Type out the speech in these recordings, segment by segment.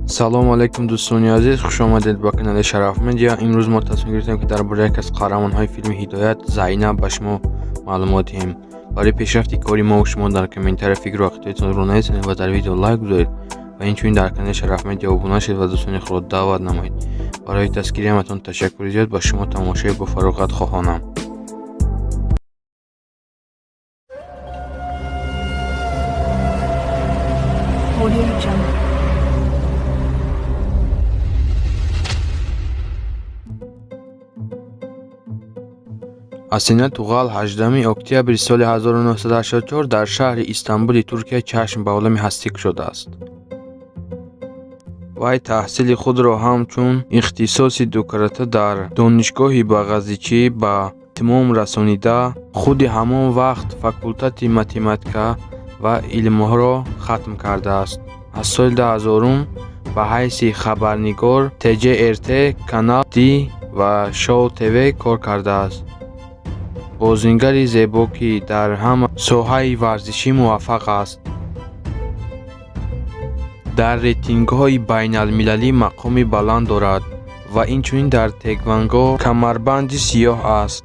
Салому алайкум, дӯстони азиз, хуш омадед ба канали Шараф Медиа. Имрӯз мо тасмим гирифтем, ки дар бораи яке аз қаҳрамонҳои филми Ҳидоят, Зайнаб, ба шумо маълумот диҳем. Барои пешрафти кори мо шумо дар комментария фикру ақидаатонро нависед ва дар видео лайк гузоред ва инчунин дар канали Шараф Медиа обуна шавед ва дӯстони худро даъват намоед. Барои дастгириаматон ташаккури зиёд, ба шумо тамошои бофароғат хоҳонам. Audio Jungle. Асина Туғал 18 октябри соли 1984 дар шаҳри Истанбули Туркия чашм ба олами ҳастӣ кушодааст. Вай таҳсили худро ҳамчун ихтисоси дукарата дар донишгоҳи Боғазичӣ ба итмом расонида, худи ҳамон вақт факултети математика ва илмҳоро хатм кардааст. Аз соли 2000 ба ҳайси хабарнигор ТЖРТ, Канал Д ва Шоу ТВ кор кардааст. Бозингари зебо, ки дар ҳама соҳаи варзишӣ муваффақ аст. Дар рейтингҳои байналмилалӣ мақоми баланд дорад ва инчунин дар теквондо камарбанди сиёҳ аст.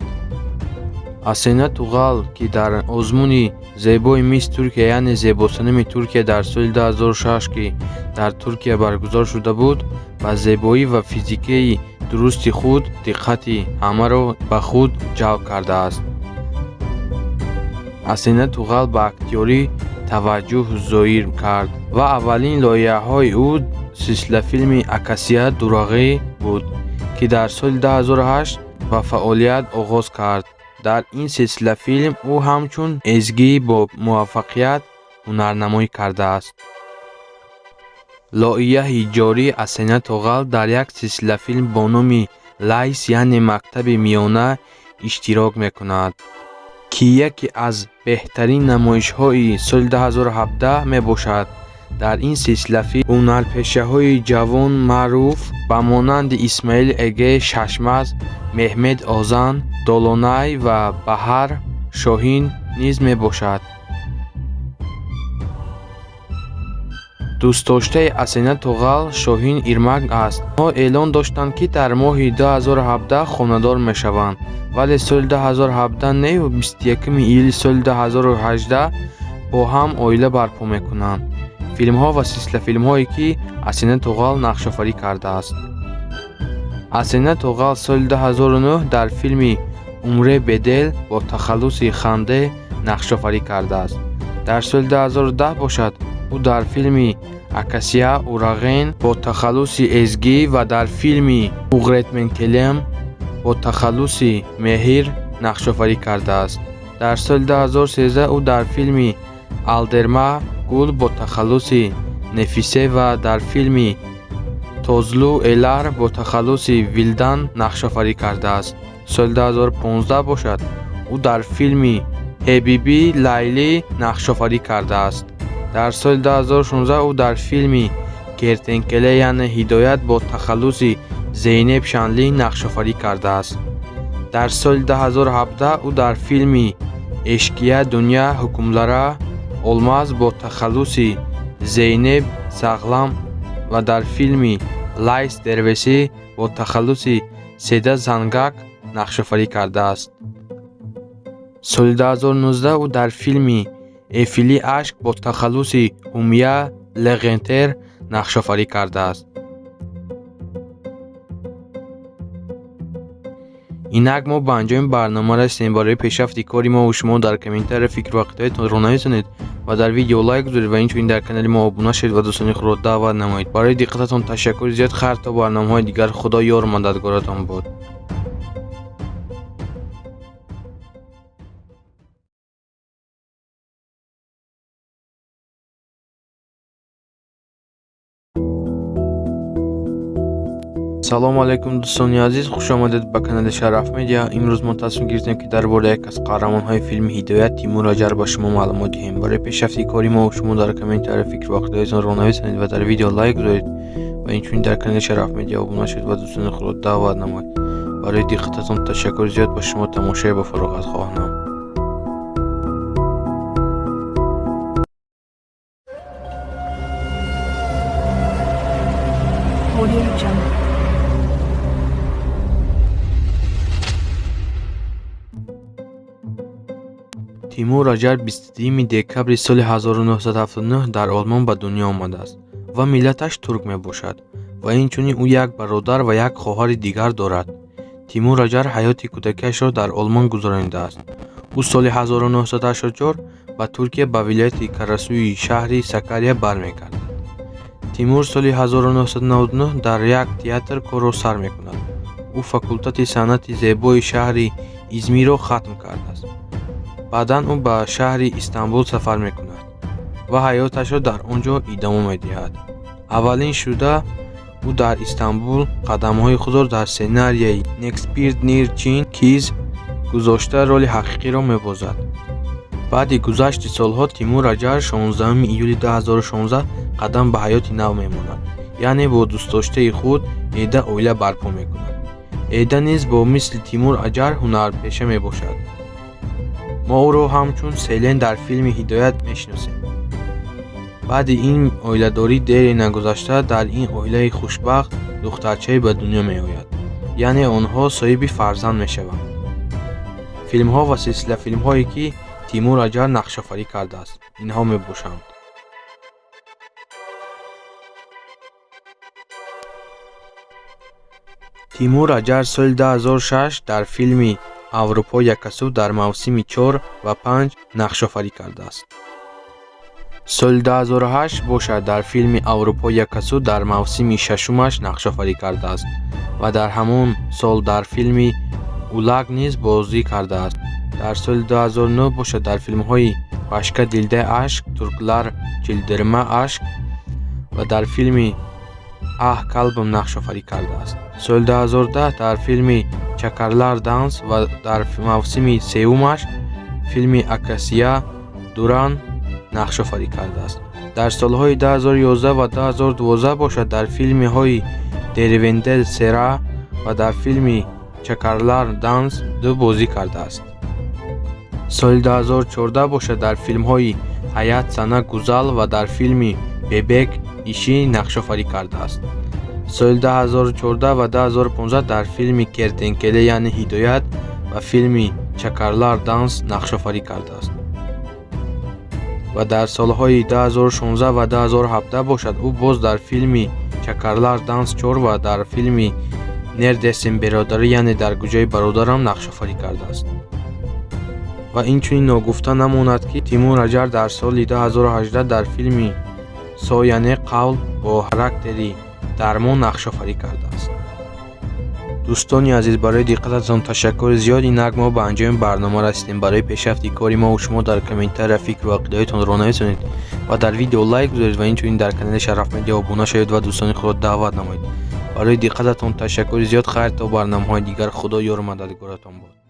Асена Туғал, ки дар озмуни зебои Мисс Туркия, яъне зебосанами Туркия дар соли 2006, ки дар Туркия баргузор шуда буд, ба зебоӣ ва физикаи дурусти худ диққати ҳамаро ба худ ҷалб кардааст. Асена Туғал ба актёрӣ таваҷҷӯҳ зоҳир кард ва аввалин лоиҳаҳои ӯ силсилафилми Акасия Дурағӣ буд, ки дар соли 2008 ба фаъолият оғоз кард. Дар ин силсилафилм ӯ ҳамчун Эзгӣ бо муваффақият ҳунарнамоӣ кардааст. Лоиҳаи ҷории Асена Тоғал дар як силсилафилм бо номи Лайс, яъне мактаби миёна иштирок мекунад, ки яке аз беҳтарин намоишҳои соли 2017 мебошад. Дар ин силсилафилм ҳунарпешаҳои ҷавон маъруф ба монанди Исмаил Эге Шашмаз, Меҳмед Озан, Долонай ва Баҳар Шоҳин низ мебошад. Дӯстдоштаи Асена Тоғал Шоҳин Ирмак аст. Онҳо эълон доштанд, ки дар моҳи 2017 хонадор мешаванд, вале соли 2017 нею 21 июли соли 2018 бо ҳам оила барпо мекунанд. Филмҳо ва силсилафилмҳое, ки Асена Тоғал нақшофарӣ кардааст. Асена Тоғал соли 2009 дар филми Умре Бедел бо тахаллуси Ханде нақшофарӣ кардааст. Дар соли 2010 бошад, ӯ дар филми Акасия Урағен бо тахаллуси Эзгӣ ва дар филми Уғретменкелем бо тахаллуси Меҳир нақшофарӣ кардааст. Дар соли 2013 ӯ дар филми Алдерма Гул бо тахаллуси Нефисе ва дар филми Тозлу Элар бо тахаллуси Вилдан нақшофарӣ кардааст. Соли 2015 бошад, ӯ дар филми Ҳебиби Лайлӣ нақшофарӣ кардааст. Дар соли 2016 ӯ дар филми Кертенкеле, яъне Ҳидоят бо тахаллуси Зейнеб Шанлӣ нақшофарӣ кардааст. Дар соли 2017 ӯ дар филми Эшкия Дунё Ҳукмлара Олмаз бо тахаллуси Зейнеб Сағлам ва дар филми Лайс Дервесӣ бо тахаллуси Седа Зангак нақшофарӣ кардааст. Соли 2019 ӯ дар филми Эфили Ашк бо тахаллуси Ҳумия Леғентер нақшофарӣ кардааст. Инак мо ба анҷоми барнома расидем. Барои пешрафти кори мо шумо дар комментария фикру ақидаатонро нависонед ва дар видео лайк гузоред ва инчунин дар канали мо обуна шавед ва дӯстони худро даъват намоед. Барои диққататон ташаккури зиёд. Хайр, то барномаҳои дигар, Худо ёру мададгоратон бод. Салому алайкум, дӯстони азиз, хуш омадед ба канали Шараф Медиа. Имрӯз мо тасмим гирифтем, ки дар бораи яке аз қаҳрамонҳои филми Ҳидоят, Тимур Аҷар, ба шумо маълумот диҳем. Барои пешрафти кори мо шумо дар комментария фикру ақидаатонро нависонед ва дар видео лайк гузоред ва инчунин дар канали Шараф Медиа обуна шавед ва дӯстони худро даъват намоед. Барои диққататон ташаккури зиёд, ба шумо тамошои бофароғат хоҳонам. Audio Jungle. Тимур Аҷар 22 декабри соли 1979 дар Олмон ба дунё омадааст ва миллаташ турк мебошад ва инчунин ӯ як бародар ва як хоҳари дигар дорад. Тимур Аҷар ҳаёти кӯдакиашро дар Олмон гузаронидааст. Ӯ соли 1984 ба Туркия ба вилояти Карасуи шаҳри Сакария бармегардад. Тимур соли 1999 дар як театр корро сар мекунад. Ӯ факултети санъати зебои шаҳри Измирро хатм кардааст. Баъдан ӯ ба шаҳри Истанбул сафар мекунад ва ҳаёташро дар он ҷо идома медиҳад. Аввалин шуда ӯ дар Истанбул қадамҳои худро дар сценарияи Некспирднир Чин Киз гузошта роли ҳақиқиро мебозад. Баъди гузашти солҳо Тимур Аҷар 16 июли 2016 қадам ба ҳаёти нав мемонад, яъне бо дӯстдоштаи худ Эда оила барпо мекунад. Эда низ бо мисли Тимур Аҷар ҳунарпеша мебошад. Мо ӯро ҳамчун Селен дар филми Ҳидоят мешиносем. Баъди ин оиладорӣ дере нагузашта дар ин оилаи хушбахт духтарчае ба дунё меояд, яъне онҳо соҳиби фарзанд мешаванд. Филмҳо ва силсилафилмҳое ки Тимур Аҷар нақшофарӣ кардааст, инҳо мебошанд. Тимур Аҷар соли 2006 дар филми Аврупо якасу дар мавсими 4 ва 5 нақшофарӣ кардааст. Соли 2008 бошад дар филми Аврупо якасу дар мавсими шашумаш нақшофарӣ кардааст ва дар ҳамон сол дар филми Улак низ бозӣ кардааст. Дар соли 2009 бошад дар филмҳои Başka Dilde Aşk, Türkler Çıldırma Aşk ва дар филми Аҳ Қалбим нақшофарӣ кардааст. Соли 2010 дар филми Чакарлар Данс ва дар мавсими сеюмаш филми Акасия Дуран нақшофарӣ кардааст. Дар солҳои 2011 ва 2012 бошад дар филмҳои Деревенде Сера ва дар филми Чакарлар Данс 2 бозӣ кардааст. Соли 2014 бошад дар филмҳои Ҳаят Сана Гузал ва дар филми Бебек Иши нақшофарӣ кардааст. Соли 2014 ва 2015 дар филми Кертенкеле яъне Ҳидоят ва филми Чакарлар Данс нақшофарӣ кардааст. Ва дар солҳои 2016 ва 2017 бошад ӯ боз дар филми Чакарлар Данс 4 ва дар филми Нердесин Беродарӣ яъне дар куҷои бародарам нақшофарӣ кардааст. Ва инчунин ногуфта намонад, ки Тимур Аҷар дар соли 2018 дар филми Со яъне Қавл бо характери Дармон нақшофарӣ кардааст. Дӯстони азиз, барои диққататон ташаккури зиёд. Инак мо ба анҷоми барнома расидем. Барои пешрафти кори мо шумо дар комментария фикру ақидаҳоятонро нависонед ва дар видео лайк гузоред ва инчунин дар канали Шараф Медиа обуна шавед ва дӯстони худро даъват намоед. Барои диққататон ташаккури зиёд. Хайр, то барномаҳои дигар. Худо ёру мададгоратон бод.